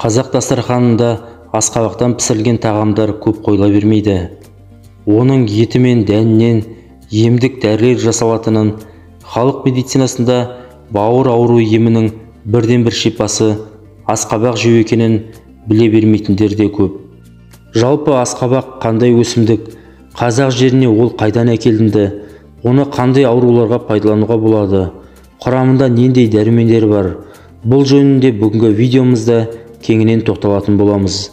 Қазақ дастарханында асқабақтан пісірілген тағамдар көп қойыла бермейді. Оның еті мен дәнінен емдік дәрілер жасалатынын, халық медицинасында бауыр ауруы емінің бірден-бір шипасы асқабақ жеу екенін біле бермейтіндер де көп. Жалпы асқабақ қандай өсімдік, қазақ жеріне ол қайдан әкелінді, оны қандай ауруларға пайдалануға болады, құрамында нендей дәрумендер бар, бұл жөнінде бүгінгі видеомызда кеңінен тоқталатын боламыз.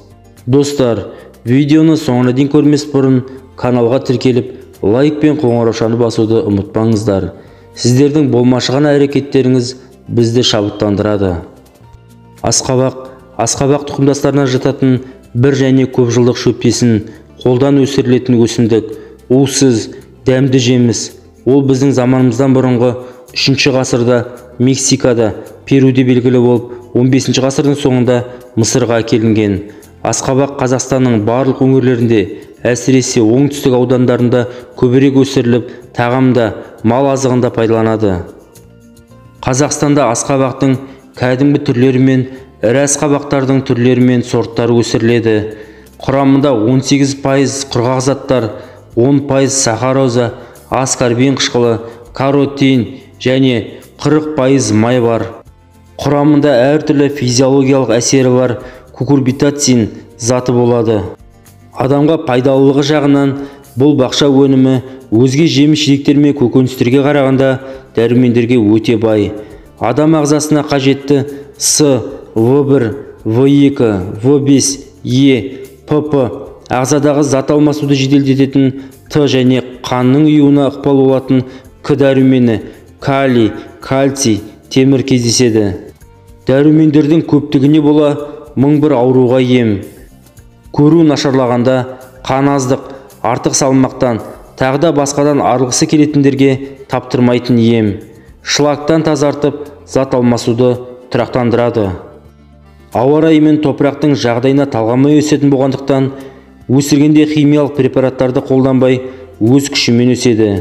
Достар, видеоны соңына дейін көрмес бұрын каналға тіркеліп, лайк пен қоңыраушаны басуды ұмытпаңыздар. Сіздердің болмашыған әрекеттеріңіз бізді шабыттандырады. Асқабақ, асқабақ тұқымдастарына жататын бір және көп жылдық шөптесін, қолдан өсірілетін өсімдік, уысыз, дәмді жеміс. Ол біздің заманымыздан бұрынғы 3 ғасырда Мексикада, Перуде белгілі болып, 15 ғасырдың соңында Мысырға әкелінген. Асқабақ Қазақстанның барлық өңірлерінде, әсіресе оңтүстік аудандарында көбірек өсіріліп, тағамда, мал азығында пайдаланады. Қазақстанда асқабақтың кәдімгі түрлері мен ірі асқабақтардың түрлері мен сорттары өсіріледі. Құрамында 18% құрғақ заттар, 10% сахароза, аскорбин қышқылы, каротин және 40% май бар. Құрамында әртүрлі физиологиялық әсері бар кукурбитацин заты болады. Адамға пайдалылығы жағынан бұл бақша өнімі өзге жеміс-жидектер мен көкөністерге қарағанда дәрумендерге өте бай. Адам ағзасына қажетті С, В1, В2, В5, Е, ПП, ағзадағы зат алмасуды жеделдететін Т және қанның ұюына ықпал болатын К дәрумені, калий, кальций, темір кездеседі. Дәрумендердің көптігіне бола 1001 ауруға ем. Көру нашарлағанда, қан аздық, артық салмақтан, тағы да басқадан арылғысы келетіндерге таптырмайтын ем. Шлактан тазартып, зат алмасуды тұрақтандырады. Ауа райы мен топырақтың жағдайына талғамай өсетін болғандықтан, өсіргенде химиялық препараттарды қолданбай өз күшімен өседі.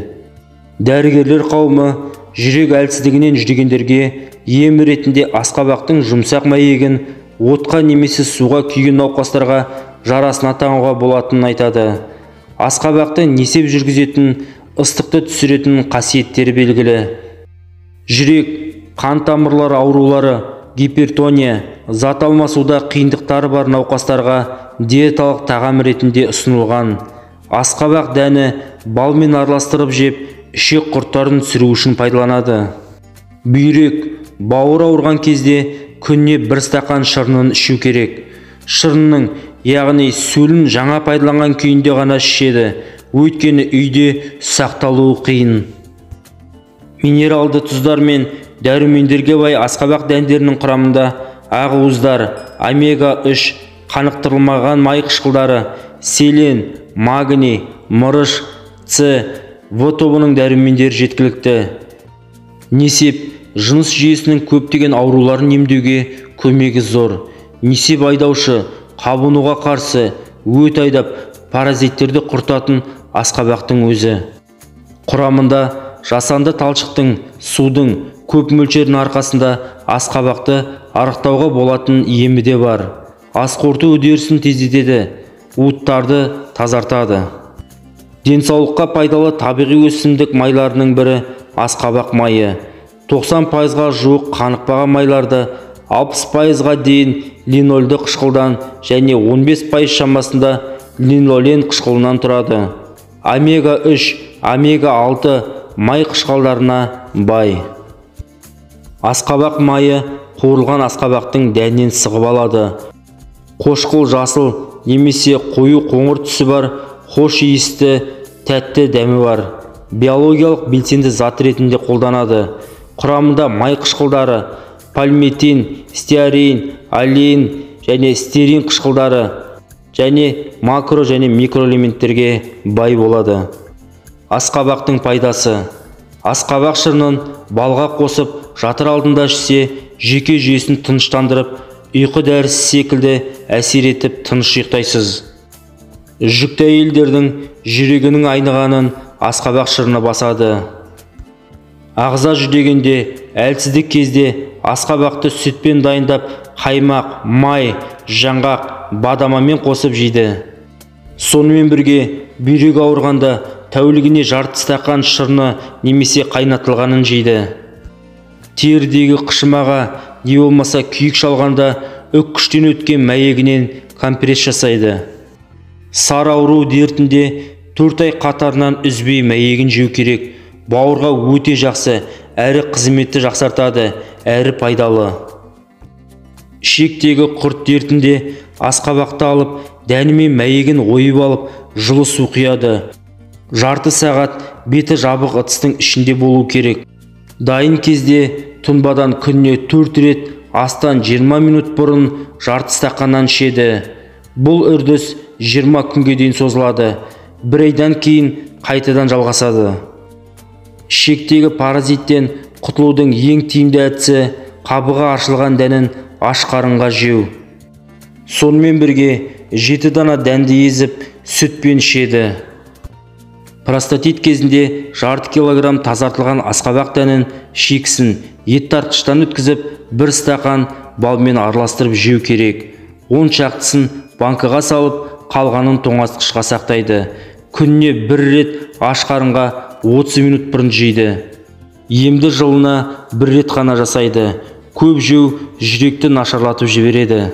Дәрігерлер қауымы жүрек әлсіздігінен жүдегендерге ем ретінде асқабақтың жұмсақ мәйегін отқа немесе суға күйген науқастарға жарасына таңуға болатынын айтады. Асқабақты несеп жүргізетін, ыстықты түсіретін қасиеттері белгілі. Жүрек, қан тамырлары аурулары, гипертония, зат алмасуда қиындықтары бар науқастарға диеталық тағам ретінде ұсынылған. Асқабақ дәні балмен араластырып жеп, ішек құрттарын түсіру үшін пайдаланады. Бүйрек, бауыр ауырған кезде күніне бір стақан шырынын ішу керек. Шырынның, яғни сөлін жаңа пайдаланған күйінде ғана ішеді, өйткені үйде сақталуы қиын. Минералды тұздар мен дәрумендерге бай асқабақ дәндерінің құрамында ақуыздар, омега-3, қанықтырылмаған май қышқылдары, селен, магний, мырыш, С, В тобының дәрумендері жеткілікті. Несеп, жыныс жүйесінің көптеген ауруларын емдеуге көмегі зор. Несеп айдаушы, қабынуға қарсы, өт айдап, паразиттерді құртатын асқабақтың өзі. Құрамында жасанды талшықтың, судың көп мөлшерінің арқасында асқабақты арықтауға болатын емі де бар. Ас қорыту үдерісін тездетеді, уыттарды тазартады. Денсаулыққа пайдалы табиғи өсімдік майларының бірі асқабақ майы. 90%-ға жуық қанықпаған майларды, 60%-ға дейін линольді қышқылдан және 15% шамасында линолен қышқылынан тұрады. Омега-3, омега-6 май қышқылдарына бай. Асқабақ майы қуырылған асқабақтың дәнінен сығып алады. Қошқыл жасыл немесе қою қоңыр түсі бар, хош иісті, тәтті дәмі бар. Биологиялық белсенді зат ретінде қолданады. Құрамында май қышқылдары, пальмитин, стеарин, олеин және стерин қышқылдары және макро және микроэлементтерге бай болады. Асқабақтың пайдасы. Асқабақ шырынын балға қосып, жатыр алдында ішсе, жүйке жүйесін тыныштандырып, ұйқы дәрісі секілді әсер етіп тыныш ұйықтайсыз. Жүкті әйелдердің жүрегінің айнығанын асқабақ шырыны басады. Ағза жүдегенде, әлсіздік кезде асқабақты сүтпен дайындап, Қаймақ, май, жаңғақ, бадамамен қосып жейді. Сонымен бірге бүйрек ауырғанда тәулігіне жарты стақан шырны немесе қайнатылғанын жейді. Терідегі қышымаға не болмаса күйік шалғанда үккіштен өткен мәйегінен компресс жасайды. Сары ауру дертінде 4 ай қатарынан үзбей мәйегін жеу керек. Бауырға өте жақсы, әрі қызметті жақсартады, әрі пайдалы. Ішектегі құрт дертінде асқабақты алып, дәні мен мәйегін ойып алып, жылы су құяды. Жарты сағат беті жабық ыдыстың ішінде болу керек. Дайын кезде тұнбадан күніне 4 рет астан 20 минут бұрын жарты стақаннан ішеді. Бұл үрдіс 20 күнге дейін созылады. Бір айдан кейін қайтадан жалғасады. Ішектегі паразиттен құтылудың ең тиімді әдісі қабығы аршылған дәнін аш қарынға жеу. Сонымен бірге 7 дана дәнді езіп сүтпен ішеді. Простатит кезінде жарты килограмм тазартылған асқабақ дәнін шикісін ет тартқыштан өткізіп, бір стақан балмен араластырып жеу керек. 10 шақтысын банкаға салып, қалғанын тоңазытқышқа сақтайды. Күніне бір рет аш қарынға 30 минут бұрын жейді. Емді жылына бір рет қана жасайды. Көп жеу жүректі нашарлатып жібереді.